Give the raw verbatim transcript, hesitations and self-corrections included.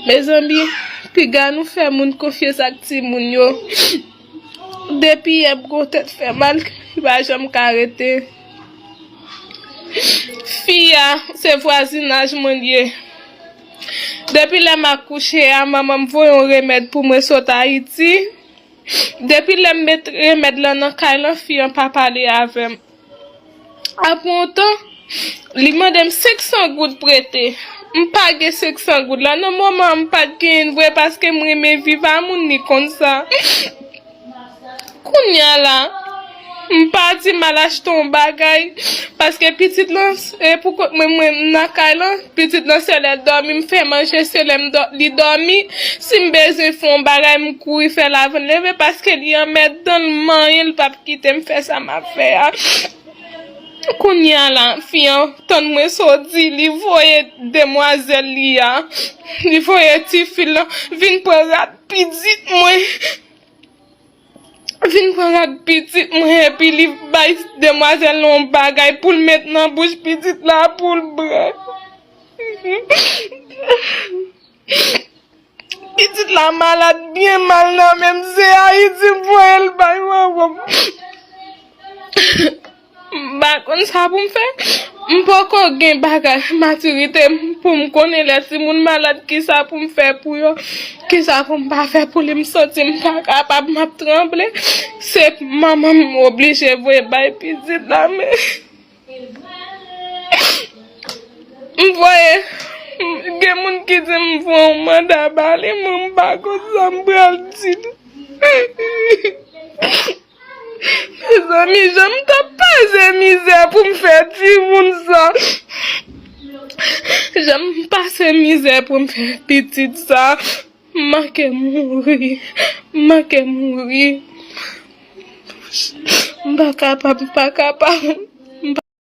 Mezanmi, piga nou fè moun konfyans ak timoun yo. Depi yè m gon tèt fè mal, li pa janm ka rete. Fi a, se vwazinaj mwen l ye. Depi lè m akouche a, manman m voye yon remèd pou mwen sot Ayiti. Depi lè m met remèd lan nan kay lan, fi an pa pale avè m. Apre yon tan, li mande m senk san goud prete. M pa gen senk san goud la. Nan moman an, m pa t genyen l vre paske m renmen viv a moun, li konn sa. Kounye a la, m pa di m al achte yon bagay, paske pitit lan, e pou kont mwen, mwen m nan kay lan, pitit lan se lè l dòmi, m fè manje, se lè m dò-, li dòmi. Si m bezwen fè yon bagay, m kouri fè l avan l leve, paske li anmèdan, l manyen, l p ap kite m fè sa m ap fè a. Kounye a la, fi an tann mwen sot di, li voye demwazèl li a, li voye tifi l lan vin pran rad pitit mwen. Vin pran rad pitit mwen, epi li bay demwazèl lan yon bagay pou l met nan bouch pitit la pou l bwè. Pitit la malad byen mal nan men m, se Ayiti m voye l bay manman m. M pa konn sa pou m fè. M poko gen bagay matirite pou m konnen lè timoun malad kisa pou m fè pou yo, kisa pou m pa fè pou li. M santi m pa kapab, m ap tranble. Se manman m oblije voye bay pitit la, men m voye, gen moun ki di m voye yon manda ba li, men m pa konn sa m pral di l. Mezanmi, jan m t ap pase mizè pou m fè timoun sa. Jan m pase mizè pou m fè pitit sa. M manke mouri. M manke mouri. M pa kapab, m pa kapab.